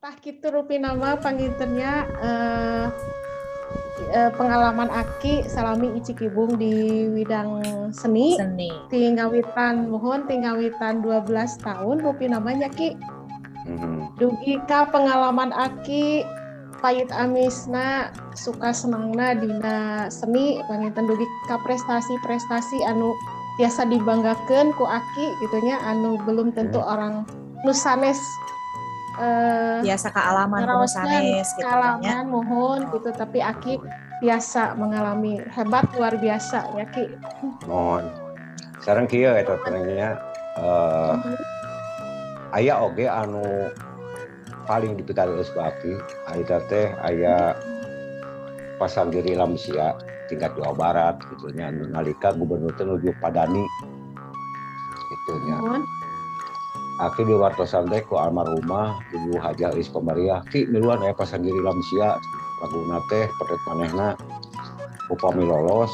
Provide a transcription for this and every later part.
Tah kitu rupina mah panginten nya pengalaman Aki salami icikibung di bidang seni. Seni. Ti ngawitan, muhun, ti ngawitan 12 tahun rupina mah nya, Ki. Dugi ka pengalaman Aki pahit amisna, suka senangna dina seni panginten, dugi ka prestasi-prestasi anu tiasa dibanggakeun ku Aki gitu nya, anu belum tentu orang nu sanes Biasa kaalaman ku nu sanes gitu kan nya. Kaalaman, muhun, gitu, tapi Aki biasa mengalami, hebat, luar biasa ya, Ki. Muhun. Sekarang kieu eta teh nya, aya oge anu paling dipikareus ku Aki harita teh aya pasanggiri lansia tingkat Jawa Barat gitu nya, anu nalika gubernur teh nuju Padani gitu nya. Aki diwartosan teh ku almarhumah Ibu Hajah Euis Komariah, "Ki, miluan aya pasanggiri lansia, laguna teh pedet manehna upami lolos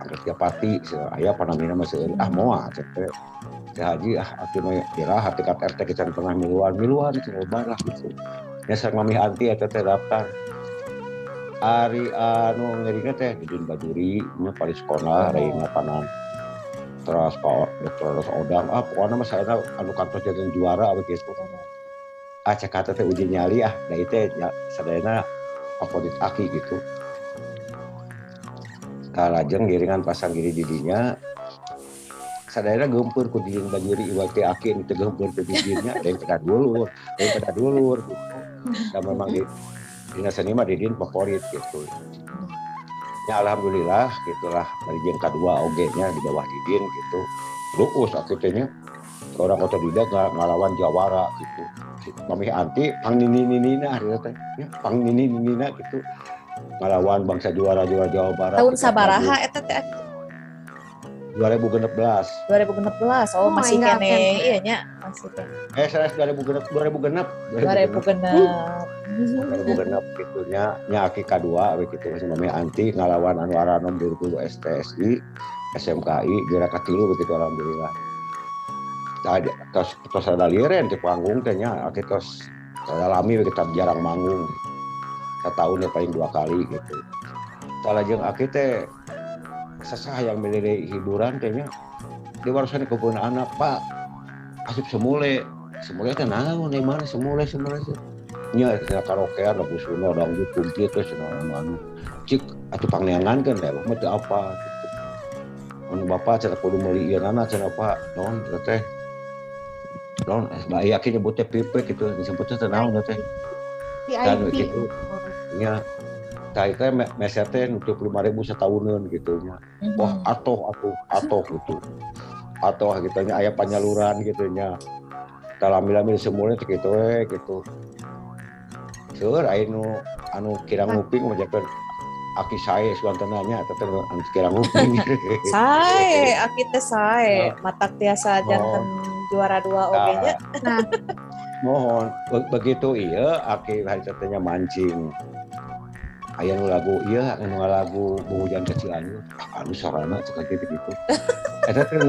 angkat japati." Aya panamina mah seueur, ah moal cek teh Teh Haji, ah aki mah iraha tingkat RT can pernah miluan, miluan cenah lah gitu nya. Sareng Mami Anti eta teh daftar. Ari anu ngiringna teh Didin Bajuri nya, Paris Kona, Reina Panan, terus Pak Dr. Odang, ah pokoknya mah saya anu kantos jadi juara apa gitu. Ah cek kata teh uji nyali, ah da itu ya sadayana favorit Aki gitu. Kalajeng giringan pasanggiri didinya sadayana geumpeur ku Didin Bajuri, iwal ti Aki nu teu geumpeur ku Didinnya daripada dulur gitu. Dan memang di dina seni mah Didin favorit gitu ya, alhamdulillah gitulah. Dari jeung kadua oge nya di bawah Didin gitu. Luus aki teh nya, orang otodidak ngalawan jawara gitu. Mami Anti pang nini ninina harita teh ya, pang nini ninina gitu, ngalawan bangsa juara-juara Jawa Barat. Tahun tingkat sabaraha eta teh, Aki? 2016. 2016. Oh, Oh, masih enggak, kene kene. Iya nya, masih kene. Eh, sanes 2006, 2006. 2006. 2006 gitu nya nya Aki kadua we gitu masih Mami Anti ngalawan anu aranom 20 STSI SMKI juara katilu begitu, alhamdulillah. Tah tos tos ada liren di panggung teh nya, Aki tos rada lami we kita jarang manggung, setahun ya paling dua kali gitu. Salajeng Aki teh sesah yang milih hiburan teh nya, di warusan kebun anak, "Pak, asup semule semule teh naon di mana semule semule teh nya?" Cenah karaokean lagu Sunda, dangdut, kumplit teh cenah, anu anu cik atuh pangneangankeun teh mah teu apa gitu. Anu bapak cenah kudu meuli ieu nana cenah, Pak, naon teh, naon eh yakin nyebutnya pipe gitu, disebutnya teh naon teh kan VIP. Gitu nya. Tah teh meser teh 25.000 setahunan gitu nya. Wah, atoh atuh, atoh gitu, atoh gitu nya, aya panyaluran gitu nya. Tah lami-lami semula teh kitu we gitu. Seueur aya nu anu kirang nguping majakeun Aki sae suantana nya, eta teh anu kirang nguping. Sae, Aki teh sae, matak tiasa janten juara dua oge nya. Nah. Muhun, begitu iya Aki harita teh nya mancing. Aya nu lagu ieu, anu lagu Hujan Kecil, anu anu sorana cek gitu gitu. Eta teh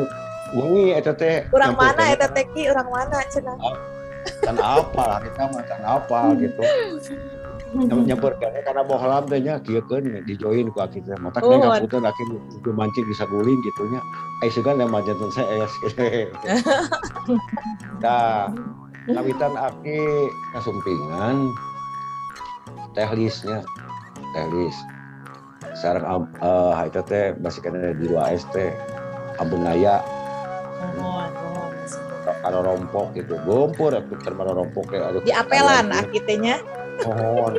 wengi eta teh. Urang mana nyampurkeun. Eta teh, Ki? Urang mana cenah? Can apal harita mah, can apal gitu. Nyampurkeun karena bohlam teh nya, kieukeun di join ku Aki teh. Matak Muhun. Ngapunten Aki nuju mancing bisa guling gitu nya. Ai sugan da mah janten CS. Tah, kawitan Aki kasumpingan tehlisnya, tehlis. Sareng harita teh masih kena di 2S teh Ambung Naya. Muhun, muhun. Rompok gitu, gompor atuh keur rompok teh aduh. Di apelan Aki teh nya. Muhun.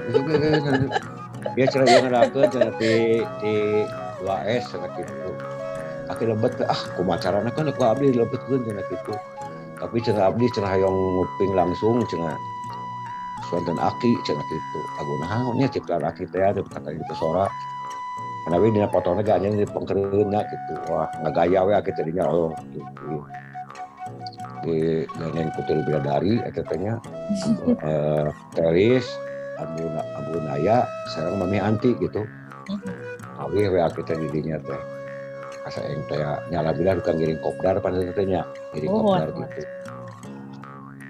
Dia cenah ieu ngadakeun cenah di 2S cenah kitu. Aki lebet ah kumaha carana kan ku abdi dilebetkeun cenah kitu. Tapi cenah abdi cenah hoyong nguping langsung cenah suanten Aki cenah kitu. Lagu naon nya ciptaan Aki teh anu kata gitu sora. Manawi dina potongna ge anjeun di pengkereunna gitu. Wah, ngagaya we Aki teh dinya, oh gitu. Di Neneng Putri Bidadari eta teh nya, Teris, Abu Abu Naya sareng Mami Anti gitu. Kawih we Aki teh di dinya teh. Asa eng teh nya, alhamdulillah duka ngiring kopdar pan teh nya, ngiring Oh, kopdar waduh. Gitu.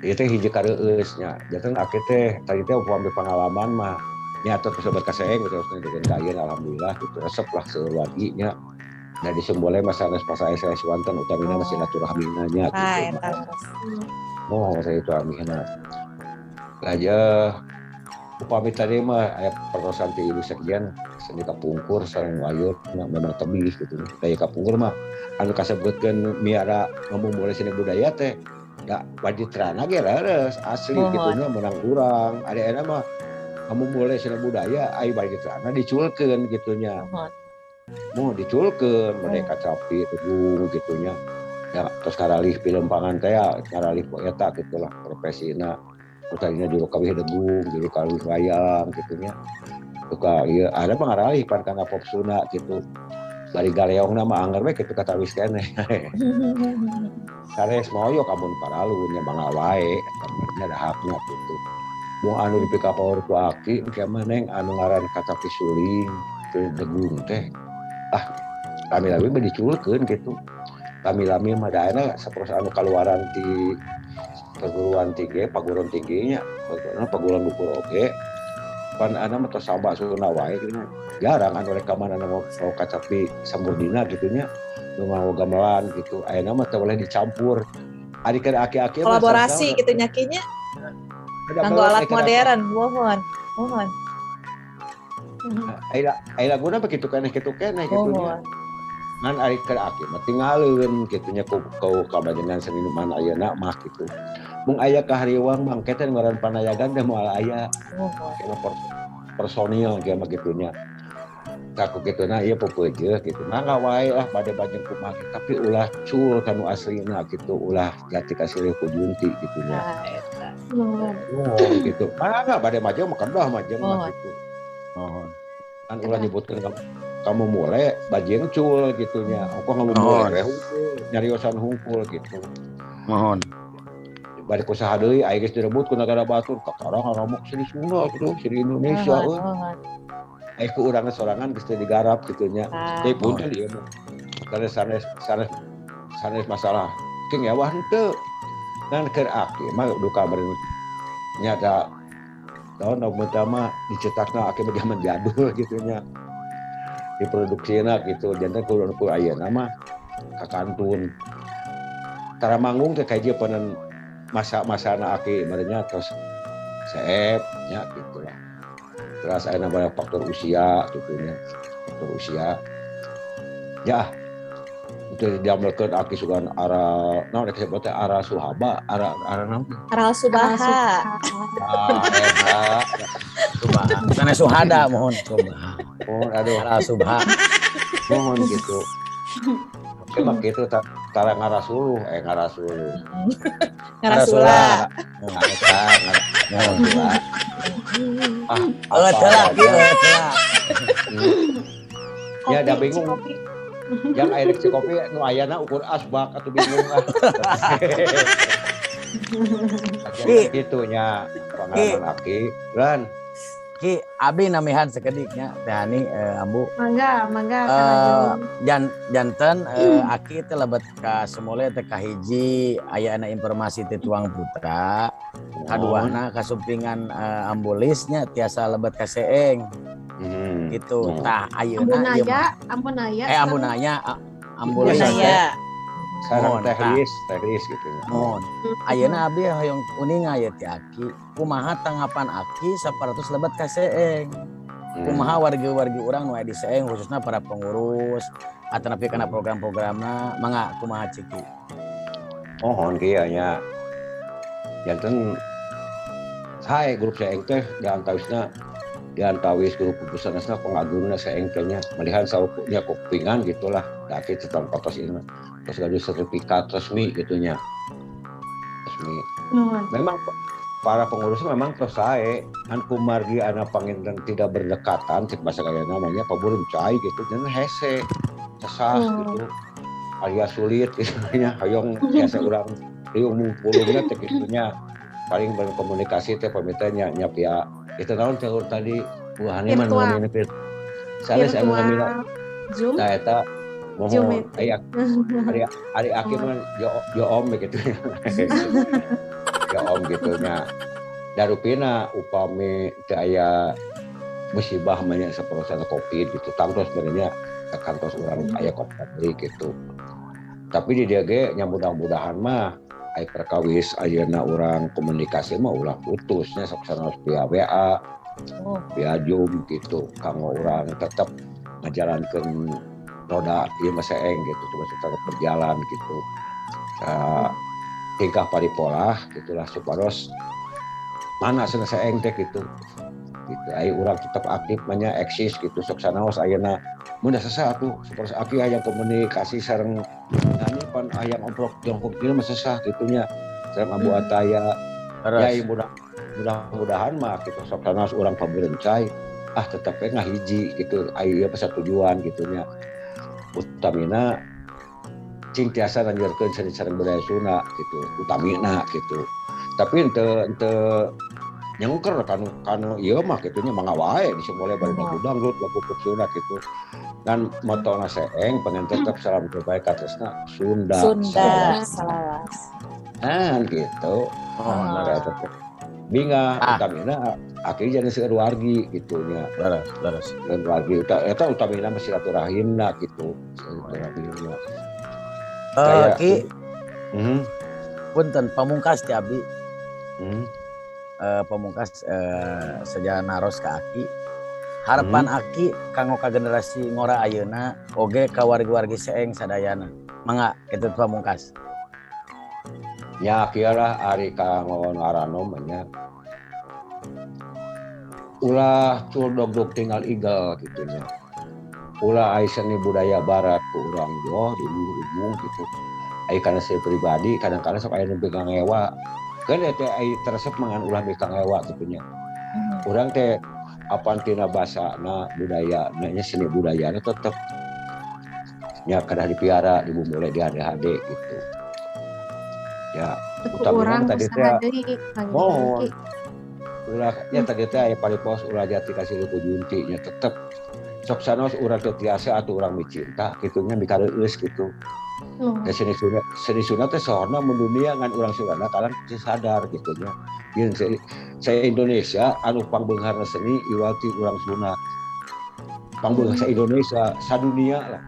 Ieu teh hiji kareueus nya. Janten aki teh tadi teh upami pengalaman mah nya atuh sobat kaseeng gitu terus dengan ka alhamdulillah gitu resep lah seueur wargi nya. Da disembole mah sanes pasae-sae suwanten utamina mah silaturahmina nya gitu. Oh, silaturahmina. Lajeng upami tadi mah aya pertosan ti ibu sekjen seni kapungkur sareng ayeuna memang tebih gitu. Daya kapungkur mah anu kasebutkeun miara ngomong seni budaya teh da waditrana ge leres asli kitu nya meunang urang. Ari ayeuna mah kamu boleh seni budaya ai waditrana diculkeun kitu nya. Mau diculkeun mereka capi tegung kitu nya. Ya terus karalih pilempangan teh karalih eta kitu lah profesina. Tadinya juru kawih degung, juru kawih wayang gitu nya. Duka ieu ada pangaralih pan kana pop Sunda gitu. Bari galeongna mah angger we kitu katawis keneh. Sanes moyok amun paralun nya mangga wae eta mah ada hakna gitu. Mung anu dipikapaur ku aki engke mah neng anu ngaran katapi suling teu degung teh. Ah, lami-lami mah diculkeun gitu. Lami-lami mah da ayeuna sapertos anu kaluaran ti perguruan tinggi, paguruan tingginya, paguruan luhur oge. Pan ana mah tos saba Sunda wae gitu. Jarang anu rekaman anu mau kacapi samurdina gitu nya, nu mau gamelan gitu. Ayeuna mah teu boleh dicampur. Ari keur aki-aki kolaborasi gitu nya ki nya. Kanggo alat modern, mohon. Mohon. Ai laguna begitu keneh kitu keneh gitu nya. Ngan ari keur aki mah tinggalkeun kitu nya ku kamajengan seni man ayeuna mah kitu. Mung aya kahariwang mangke teh ngaran panayagan teh moal aya. Personil ge mah kitu nya. Kaku kituna ieu pepeujeuh kitu. Mangga wae lah bade bajeng kumaha tapi ulah cul kanu aslina kitu, ulah jati kasilih ku junti kitu nya. Oh gitu. Mangga bade majeng mah kedah majeng mah kitu. Oh. Kan ulah nyebutkeun kamu mulai bajeng cul gitu nya. Aku ngamu mulai we hungkul, nyariosan hungkul gitu. Mohon. Bari usaha deui aya geus direbut ku nagara batur kakara ngaramok seni Sunda gitu, seni Indonesia euy. Aya ku urang sorangan geus teu digarap kitu nya. Teu punten ieu mah. Sanes sanes sanes masalah. King ewah henteu. Ngan keur aki mah duka meureun nya da tahun pertama dicetakna aki mah zaman jadul gitu nya. Diproduksina gitu janten ku ayeuna mah kakantun. Tara manggung teh kayak panen masa-masana aki merenya terus seep nya gitu lah. Terus ayeuna banyak faktor usia gitu nya. Faktor usia. Ya. Itu diamelkeun aki sugan ara naon rek disebut teh ara suhaba, ara ara naon? Ara subaha. Ah, eta. Subaha. Sanes suhada mohon subaha. Mohon aduh ara subha. Mohon gitu. Emang gitu tara ngarasuluh ngarasuluh. Ngarasula. Eta ngarasula. Ah, apa lagi? Ya da bingung. Yang air si kopi nu ayana ukur asbak atuh bingung ah. Gitu nya pengalaman aki. Ran. Ki abi namihan sekediknya Teh Hani Ambu. Mangga, mangga janten aki teh lebet ka Semole teh kahiji aya ana informasi ti Tuang Putra. Kaduana kasumpingan ambulisnya tiasa lebet ka Seeng. Gitu. Tah ayeuna ieu mah. Ambu Naya. Ambu Naya, ambulis. Sareng teknis, teknis gitu. Mohon. Ayeuna abdi hoyong uninga ye ti aki. Kumaha tanggapan aki 400 lebet ka Seeng. Kumaha wargi-wargi urang nu aya di Seeng khususna para pengurus atanapi kana program-programna mangga kumaha ciki. Mohon kieu nya. Janten sae grup Seeng teh diantawisna diantawis grup pupusanesna pangagungna Seeng teh nya malihan saukurnya kupingan gitulah. Da aki teh patos ieu. Terus gaduh sertifikat resmi gitunya. Resmi. Memang para pengurus memang terus sae ngan kumargi ana panginten tidak berdekatan cek bahasa kaya namanya paburum cai gitu dan hese sesah gitu alias sulit gitu nya hoyong biasa urang riung mungpulungna teh kitu nya paling berkomunikasi teh pamitanya nya pia itu naon teh tadi buahane mah nu namina sanes anu namina Zoom tah eta mohon ari aki mah jo om gitu. Ya Om gitu nya. Darupina upami teu aya musibah mah nya saperosana Covid gitu. Tangtos sebenarnya ke kantos urang aya kontak deui gitu. Tapi di dieu ge nya mudah-mudahan mah aya perkawis ayeuna urang komunikasi mah ulah putus nya sok sanaos via WA, via Zoom gitu. Kanggo urang tetep ngajalankeun roda ieu mah seeng gitu, cuma tetap berjalan gitu. Tingkah paripolah gitulah supados mana cenah seeng teh gitu. Gitu ai urang tetep aktif mah nya eksis gitu sok sanaos ayeuna mun sesah atuh supados aki hayang komunikasi sareng nyanyi pan hayang omprok jongkok kieu mah sesah kitu nya sareng Abu Ataya. Ya mudah-mudahan mah kitu sok sanaos urang paburencai ah tetep we ngahiji gitu ai ieu pasatujuan kitu nya. Utamina cing tiasa nanjurkeun seni sareng budaya Sunda gitu utamina gitu. Tapi henteu nyengker kanu ieu mah kitu nya mangga wae disimule bari lagu dangdut lagu pop Sunda gitu. Dan motona seeng pengen tetep salam terbaik katresna Sunda. Sunda salawas. Nah gitu. Oh, tetep. Binga utamina akhirnya jadi seueur wargi gitu nya. Leres, leres. Seueur wargi eta utamina mah silaturahimna gitu. Silaturahimna. Ki. Punten pamungkas ti abdi. Pamungkas sejarah naros ka Aki. Harapan Aki kanggo ka generasi ngora ayeuna oge ka wargi-wargi seeng sadayana. Mangga itu pamungkas. Ya kieu lah ari kanggo ngaranom nya. Ulah cul dog-dog tinggal igel gitu nya. Ulah ai seni budaya barat ku urang doh diumum gitu. Ai kana saya pribadi kadang-kadang sok aya nu ngewa. Kan teh ai teresep mangan ulah ngewa gitu nya. Urang teh apan tina basana budaya nya seni budayana tetep nya kedah dipiara dibumule di hade-hade gitu. Ya, utamina tadi teh mohon ulah ya tadi teh aya paripos ulah jati kasih ku junti nya tetep sok sanaos urang teh tiasa atuh urang micinta kitu nya mikareueus gitu. Da seni Sunda teh sohorna mun dunia ngan urang Sunda kalang teu sadar kitu nya. Ieun saya Indonesia anu pangbeungharna seni iwal ti urang Sunda. Pangbeunghar sa Indonesia sadunia lah.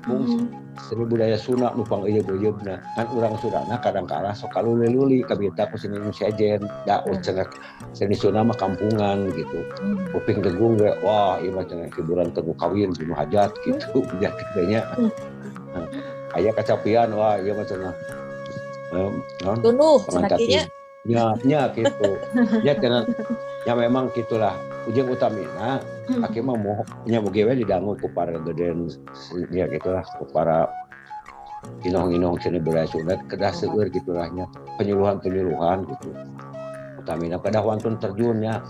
Mung seni budaya Sunda nu pangeuyeub-euyeubeuna kan urang Sundana kadang-kala sok kaluli-luli kabita ku seni nu sejen da cenah seni Sunda mah kampungan gitu. Kuping degung we wah ieu mah cenah hiburan teu kawin nu hajat gitu nya kitu nya. Aya kacapian wah ieu mah cenah naon tunduh cenah kieu nya nya kitu. Nya cenah ya memang gitulah ujung utamina aki mah moho nya mugi we didangu ku para geden nya gitulah ku para inohong-inohong seni budaya Sunda kedah seueur gitulah nya penyuluhan-penyuluhan gitu. Utamina kedah wantun terjunnya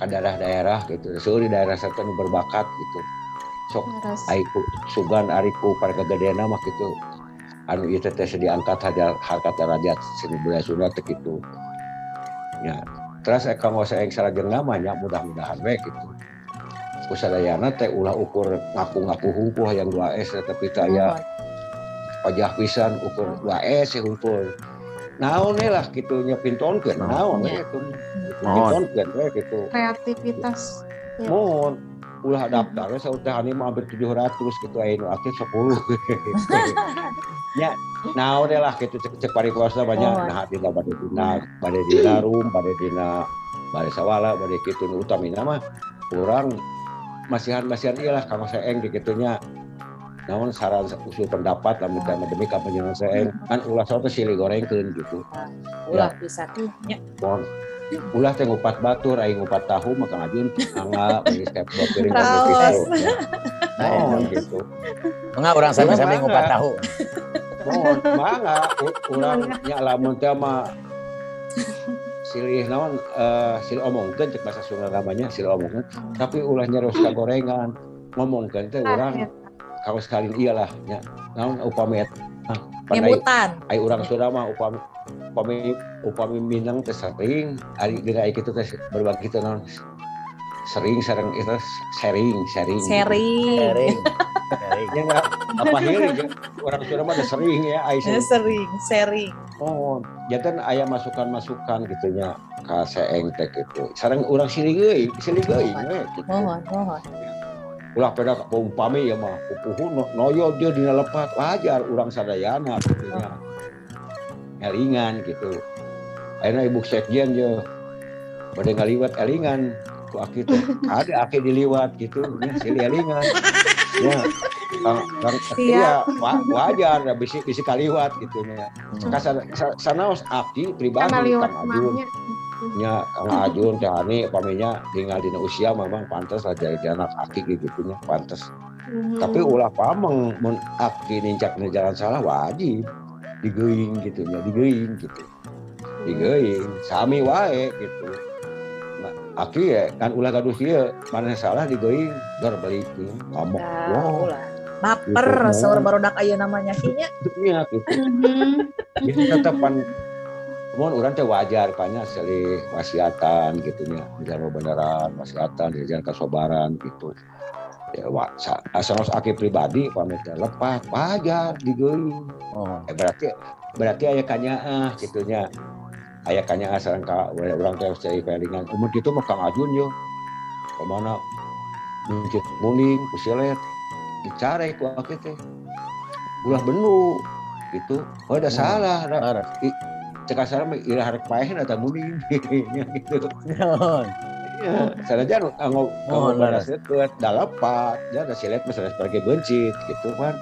ka daerah-daerah gitu seueur di daerah sarta nu berbakat gitu. Sok ai ku sugan ari ku para gagedena mah kitu anu ieu teh diangkat harkat derajat seni budaya Sunda teh kitu. Nya terus kanggo saeng salajengna mah nya mudah-mudahan we kitu. Kusadayana teh ulah ukur ngaku-ngaku hungkul hayang 2S tapi teh aya wajah pisan ukur 2S hungkul. Naon we lah kitu nya pintonkeun naon we kitu. Pintonkeun we kitu. Kreativitas. Mohon ulah daftar we saur teh ani mah hampir 700 kitu aya nu aktif 10. Nya naon we lah kitu cek paripurna banyak nah dina bade dina bade dina room bade dina bade sawala bade kitu nu utamina mah urang masihan-masihan ieu lah kanggo seeng di kitu nya. Naon saran usul pendapat lamun teh demi kapanjangan seeng kan ulah saur teh silih gorengkeun gitu. Ulah pisan nya. Mohon ulah teh ngupat batur aing ngupat tahu mah Kang Ajun mangga bagi step dua piring gitu. Mohon gitu. Mangga urang sami-sami ngupat tahu. Mohon mangga urang nya lamun teh mah silih naon silih omongkeun cek bahasa Sunda namanya silih omongkeun tapi ulah nyeros ka gorengan ngomongkeun teh urang kalau sekali iyalah nya naon upami nyebutan ai urang Sunda mah upami Minang teh sering ari dina kitu teh berbagi teh naon sering sareng itu sharing sharing. Ya enggak apa hearing orang Sunda mah ada sering ya ai sering sharing. Oh, janten aya masukan-masukan gitu nya ka Seeng teh gitu. Sareng urang silih geuing we gitu. Mohon. Ulah pada umpami ya mah pupuhu noyo dia dina lepat wajar urang sadayana gitu nya. Elingan gitu. Ayeuna ibu sekjen je bade ngaliwat elingan ku aki teh. Ada aki diliwat gitu nya silih elingan. Ya. Iya, wajar ya bisi kaliwat gitu nya. Sanaos aki pribadi Kang Ajun. Nya Kang Ajun teh Ani paminya tinggal dina usia memang pantas lah jadi anak aki gitu nya pantas. Tapi ulah pameng mun aki nincak di jalan salah wajib digeuing gitu nya, digeuing gitu. Digeuing sami wae gitu. Nah, aki ya kan ulah gaduh ieu maneh salah digeuing gar balik ngamuk. Wah. Baper gitu, saur barudak ayeuna namanya kinya. Iya gitu. Jadi tetepan mun urang teh wajar panya silih wasiatan gitu nya, jalan beneran wasiatan, jalan kasobaran gitu. Ya asal aki pribadi pamit lepat wajar digeuing. Oh. Berarti aya kanyaah gitu nya. Aya kanyaah sareng ka urang teh silih pelingan. Umur kitu mah Kang Ajun yo. Kumaha mencit muning kusilet dicarek ku aki teh ulah benu gitu. Oh udah salah. Cek asal mah ilah harek paeh eta muning gitu. Iya, sanajan kanggo baras deukeut da lepat, da silet mah sanes parge beuncit gitu kan.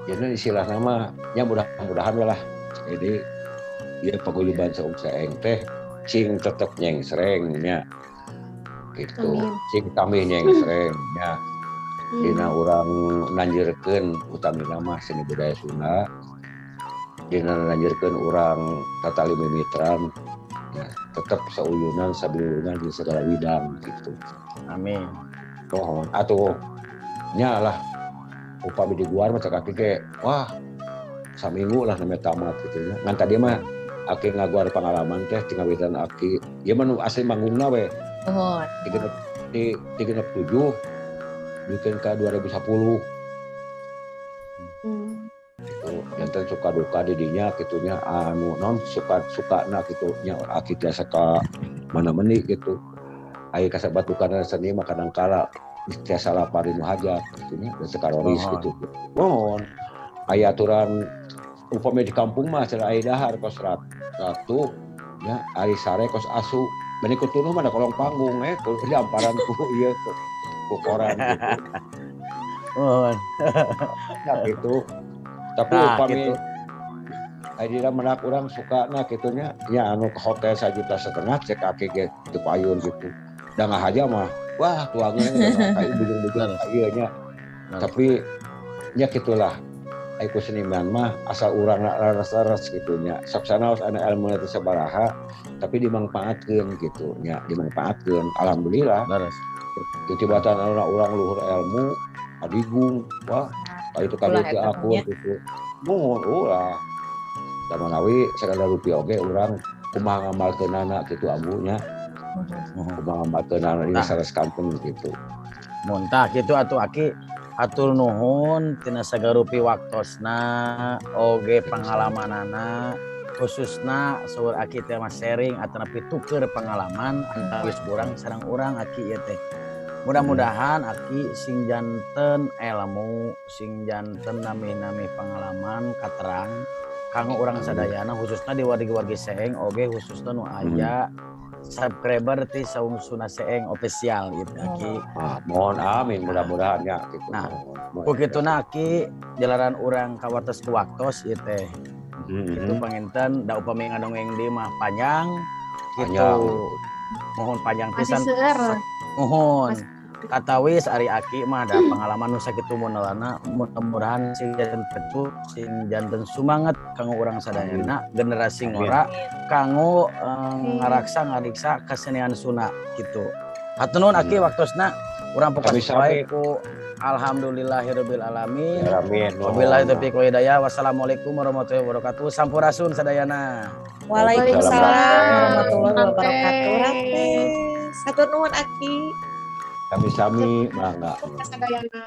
Jadi istilah nama nya mudah-mudahan lah. Jadi ieu paguyuban Saung Seeng teh cing tetep nyengsreng nya. Gitu. Cing tambih nyengsreng nya. Dina urang nanjirkeun utamina mah seni budaya Sunda. Dina nanjirkeun urang tatali mimitran ya, tetep sauyunan sabilungan di segala widang gitu. Amin. Mohon atuh nya lah upami di guar mah cek aki ge wah saminggu lah namanya tamat gitu nya. Ngan tadi mah aki ngaguar pengalaman teh tingawitan aki ieu mah nu asli manggungna we. Mohon. 367 bikin ke 2010. Gitu. Janten suka duka didinya gitunya anu non suka sukana gitu nya aki tiasa ka mana meni gitu. Aya kasebat dukana seni mah kadang kala tiasa lapar nu hajat gitu nya da sekaroris gitu. Mohon aya aturan upami di kampung mah cenah aya dahar kos ratu nya ari sare kos asu. Bani kutunuh mah da kolong panggung diamparan ku ieu ku koran gitu. Mohon. Nah gitu. Tapi nah, upami gitu. Ayeuna menak urang sukana kitu nya nya anu ke hotel 1,5 juta cek aki ge teu payun gitu. Da ngahaja mah wah tuangnya kayak bujung-bujung ieu nya. Tapi nya kitulah. Ai ku seniman mah asal urang leres-leres gitu nya. Sok sanaos anu ilmuna teu sabaraha tapi dimangpaatkeun gitu nya, dimangpaatkeun. Alhamdulillah. Leres. Titibatan anu urang luhur ilmu adigung wah itu kali itu aku gitu. Mohon ulah. Da manawi sagala rupi oge urang kumaha ngamalkeunana kitu ambunya. Kumaha ngamalkeunana dina sanes kampung gitu. Mun tah kitu atuh aki atur nuhun tina sagarupi waktosna oge pengalamanana khususna saur aki teh mah sharing atanapi tuker pengalaman antawis urang sareng urang aki ieu teh. Mudah-mudahan aki sing janten ilmu, sing janten nami-nami pengalaman katerang kanggo urang sadayana khususna di wargi-wargi Seeng oge khususna nu aya subscriber ti Saung Sunda Seeng official gitu aki. Ah, mohon amin mudah-mudahan ya gitu. Nah, kukituna aki jalaran urang kawates ku waktos ieu teh. Itu panginten da upami ngadongeng di mah panjang gitu. Mohon panjang pisan. Mohon. Katawis ari aki mah ada pengalaman nu sakitu munalana mudah-mudahan sing janten pecut sing janten sumanget kanggo urang sadayana generasi ngora kanggo ngaraksa ngariksa kesenian Sunda gitu. Hatur nuhun aki waktosna urang pokas wae ku alhamdulillahirabbil alamin. Amin. Wabillahi taufiq wal hidayah. Wassalamualaikum warahmatullahi wabarakatuh. Sampurasun sadayana. Waalaikumsalam warahmatullahi wabarakatuh. Rampes. Hatur nuhun aki. Sami-sami mangga. Sadayana.